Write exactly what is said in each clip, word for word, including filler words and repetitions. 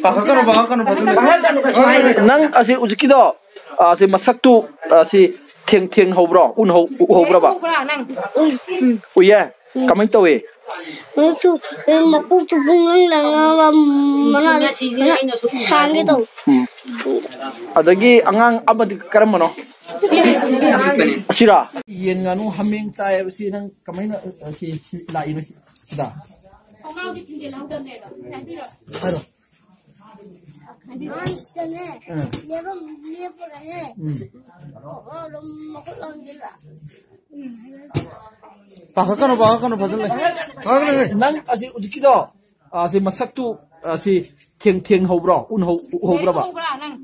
ꯄꯥꯈꯠꯀꯅꯨ, ꯄꯥꯈꯠꯀꯅꯨ, ꯐꯖꯅ ꯂꯩ꯫ ꯅꯪ ꯑꯁꯤ ꯍꯧꯖꯤꯛꯀꯤꯗꯣ, ꯑꯁꯤ ꯃꯁꯛꯇꯨ, ꯑꯁꯤ ꯊꯦꯡ ꯊꯦꯡ ꯍꯧꯕ꯭ꯔꯣ? ꯎꯅꯍꯧ-, ꯎꯍꯧꯕ꯭ꯔꯕ? ꯎꯕ꯭ꯔꯥ ꯅꯪ? ꯎꯏ꯫ ꯎꯏꯌꯦ? ꯎꯝ꯫ ꯀꯃꯥꯏꯅ ꯇꯧꯏ? ꯃꯀꯣꯛꯇꯨ, ꯃꯀꯣꯛꯇꯨ ꯄꯨꯡꯂꯪ ꯂꯪꯉꯒ ꯃꯅꯥꯗꯨ ꯁꯥꯡꯒꯦ ꯇꯧ꯫ ꯎꯝ꯫ ꯑꯗꯒꯤ ꯑꯉꯥꯡ ꯑꯃꯗꯤ ꯀꯔꯝꯕꯅꯣ? ꯑꯁꯤꯔꯥ? ꯌꯦꯟ, ꯉꯥꯅꯨ, ꯍꯥꯃꯦꯡ ꯆꯥꯏ ꯍꯥꯏꯕꯁꯤ ꯅꯪ ꯀꯃꯥꯏꯅ, ꯑ, ꯁꯤ, ꯁꯤ ꯂꯥꯛꯏꯅꯣ ꯁꯤ-, ꯁꯤꯗ? ꯍꯥꯏꯔꯣ꯫ ꯃꯥꯁꯤꯗꯅꯦ, ꯎꯝ꯫ ꯂꯦꯞꯄꯒꯅꯦ, ꯎꯝ꯫ ꯈꯣꯡꯒ꯭ꯔꯥꯎꯗꯣ ꯃꯈꯨꯠ ꯂꯪꯁꯤꯜꯂ꯫ ꯄꯥꯈꯠꯀꯅꯨ, ꯄꯥꯈꯠꯀꯅꯨ, ꯐꯖꯅ ꯂꯩ꯫ ꯄꯥꯈꯠꯀꯅꯨ, ꯍꯦ꯫ ꯅꯪ ꯑꯁꯤ ꯍꯧꯖꯤꯛꯀꯤꯗꯣ, ꯑꯁꯤ ꯃꯁꯛꯇꯨ, ꯑꯁꯤ ꯊꯦꯡ ꯊꯦꯡ ꯍꯧꯕ꯭ꯔꯣ? ꯎꯅꯍꯧ-, ꯎꯍꯧꯕ꯭ꯔꯕ? ꯎꯕ꯭ꯔꯥ ꯅꯪ?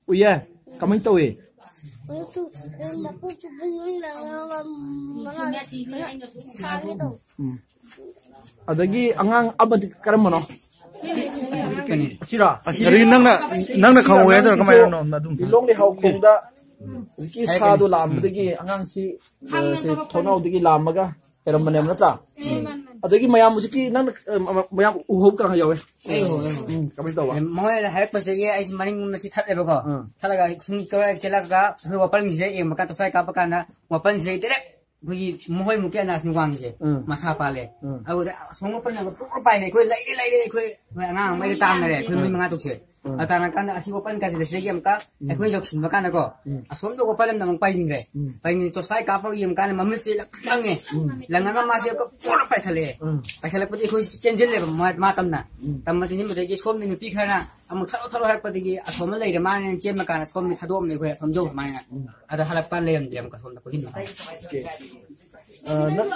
ꯎꯏꯌꯦ? ꯀꯃꯥꯏꯅ ꯇꯧꯏ? ꯃꯀꯣꯛꯇꯨ, ꯃꯀꯣꯛꯇꯨ ꯄꯨꯡꯂꯪ ꯂꯪꯉꯒ ꯃꯅꯥꯗꯨ ꯁꯥꯡꯒꯦ ꯇꯧ꯫ ꯎꯝ꯫ ꯑꯗꯒꯤ ꯑꯉꯥꯡ ꯑꯃꯗꯤ ꯀꯔꯝꯕꯅꯣ? ꯑꯁꯤꯔꯣ? ꯑꯗꯨꯗꯤ ꯅꯪꯅ, ꯅꯪꯅ ꯈꯪꯍꯧꯋꯦ ꯍꯥꯏꯗꯣꯏꯔꯣ? ꯀꯃꯥꯏꯅꯅꯣ? ꯑꯗꯨꯝ ꯂꯤꯂꯣꯡ ꯂꯩꯍꯥꯎꯈꯣꯡꯗ ꯍꯧꯖꯤꯛꯀꯤ ꯁꯥꯗꯣ ꯂꯥꯛꯑꯝꯕꯗꯒꯤ ꯑꯉꯥꯡꯁꯤ, ꯑ, ꯁꯤ ꯊꯣꯡꯅꯥꯎꯗꯒꯤ ꯂꯥꯝꯃꯒ ꯂꯩꯔꯝꯕꯅꯦꯕ, ꯅꯠꯇ꯭ꯔꯥ? ꯑꯗꯒꯤ ꯃꯌꯥꯝ ꯍꯧꯖꯤꯛꯀꯤ ꯅꯪꯅ, ꯑ, ꯃ-, ꯃꯌꯥꯝ ꯎꯍꯧꯕ ꯀꯅꯥ ꯌꯥꯎꯋꯦ? ꯑꯩ ꯎꯍꯧꯋꯦ, ꯎꯍꯧꯋꯦ꯫ ꯎꯝ, ꯀꯃꯥꯏꯅ ꯇꯧꯕ? ꯑꯦ, ꯃꯣꯏꯅ ꯍꯥꯏꯔꯛꯄꯁꯤꯗꯒꯤ ꯑꯩꯁꯤ ꯃꯅꯤꯡꯂꯣꯝꯗ ꯁꯤ ꯊꯠꯂꯦꯕꯀꯣ꯫ ꯎꯝ꯫ ꯊꯠꯂꯒ ꯁꯨꯝ ꯀꯧꯔ ꯆꯦꯜꯂꯛꯑꯒ ꯑꯩꯈꯣꯏ ꯋꯥꯄꯜꯒꯤꯁꯦ ꯌꯦꯡꯕ ꯀꯥꯟꯗ, ꯇꯣꯔꯆ ꯂꯥꯏꯠ ꯀꯥꯞꯄ ꯀꯥꯟꯗ ꯋꯥꯄꯜꯁꯤꯗꯒꯤ ꯗꯥꯏꯔꯦꯛ ꯑꯩꯈꯣꯏꯒꯤ ꯃꯈꯣꯏ ꯃꯨꯛꯀꯤ ꯑꯅꯥꯁꯤꯅ ꯋꯥꯡꯉꯤꯁꯦ, ꯎꯝ꯫ ꯃꯁꯥ ꯄꯥꯜꯂꯦ꯫ ꯎꯝ꯫ ꯑꯗꯨꯗ ꯑꯁꯣꯝ ꯋꯥꯄꯜꯅ ꯄꯨꯔ ꯄꯥꯏꯔꯦ, ꯑꯩꯈꯣꯏ ꯂꯩꯔꯦ, ꯂꯩꯔꯦ, ꯑꯩꯈꯣꯏ, ꯑꯩꯈꯣꯏ ꯑꯉꯥꯡ ꯑꯃꯒ ꯇꯥꯟꯅꯔꯦ, ꯑꯩꯈꯣꯏ ꯃꯤ ꯃꯉꯥ ꯇꯧꯁꯦ꯫ ꯎꯝ꯫ ꯑꯗꯨ ꯇꯥꯟꯅꯔꯀꯥꯟꯗ ꯑꯁꯤ ꯋꯥꯄꯜ ꯀꯥꯁꯤꯗ ꯁꯤꯗꯒꯤ ꯑꯃꯨꯛꯀ ꯎꯝ꯫ ꯑꯩꯈꯣꯏ ꯌꯧꯁꯤꯟꯕ ꯀꯥꯟꯗꯀꯣ, ꯎꯝ꯫ ꯑꯁꯣꯝꯗ ꯋꯥꯄꯜ ꯑꯃꯅ ꯑꯃꯨꯛ ꯄꯥꯏꯁꯤꯟꯈ꯭ꯔꯦ꯫ ꯎꯝ꯫ ꯄꯥꯏꯁꯤꯟꯈ꯭ꯔꯦ, ꯇꯣꯔꯆ ꯂꯥꯏꯠ ꯀꯥꯞꯄꯒ ꯌꯦꯡꯕ ꯀꯥꯟꯗ ꯃꯃꯤꯠꯁꯦ ꯂꯪꯉꯦ꯫ ꯎꯝ꯫ ꯂꯪꯉꯒ ꯃꯥꯁꯦ ꯄꯨꯔ ꯄꯥꯏꯈꯠꯂꯛꯑꯦ꯫ ꯎꯝ꯫ ꯄꯥꯏꯈꯠꯂꯛꯄꯗꯤ ꯑꯩꯈꯣꯏ ꯆꯦꯟꯁꯤꯜꯂꯦꯕ, ꯃꯥ, ꯃꯥ ꯇꯝꯅ꯫ ꯎꯝ꯫ ꯇꯝꯕ ꯆꯦꯟꯁꯤꯟꯕꯗꯒꯤ ꯁꯣꯝꯗ ꯅꯨꯄꯤ ꯈꯔꯅ ꯑꯃꯨꯛ ꯊꯠꯂꯣ, ꯊꯠꯂꯣ ꯍꯥꯏꯔꯛꯄꯗꯒꯤ ꯑꯁꯣꯝꯗ ꯂꯩꯔꯦ ꯃꯥꯅꯦꯅ ꯆꯦꯟꯕ ꯀꯥꯟꯗ ꯁꯣꯝꯗ ꯊꯥꯗꯣꯛꯑꯝꯃꯦ ꯑꯩꯈꯣꯏ ꯑꯁꯣꯝ ꯌꯧꯈ꯭ꯔ ꯃꯥꯅꯦꯅ꯫ ꯎꯝ꯫ ꯑꯗ ꯍꯜꯂꯛꯄ ꯀꯥꯟꯗ ꯂꯩꯔꯝꯗ꯭ꯔꯦ ꯑꯃꯨꯛꯀ ꯁꯣꯝꯗ ꯄꯨꯈ꯭ꯔꯤ ꯃꯈꯥꯗ꯫ ꯑꯣꯀꯦ꯫ ꯑ, ꯅꯪ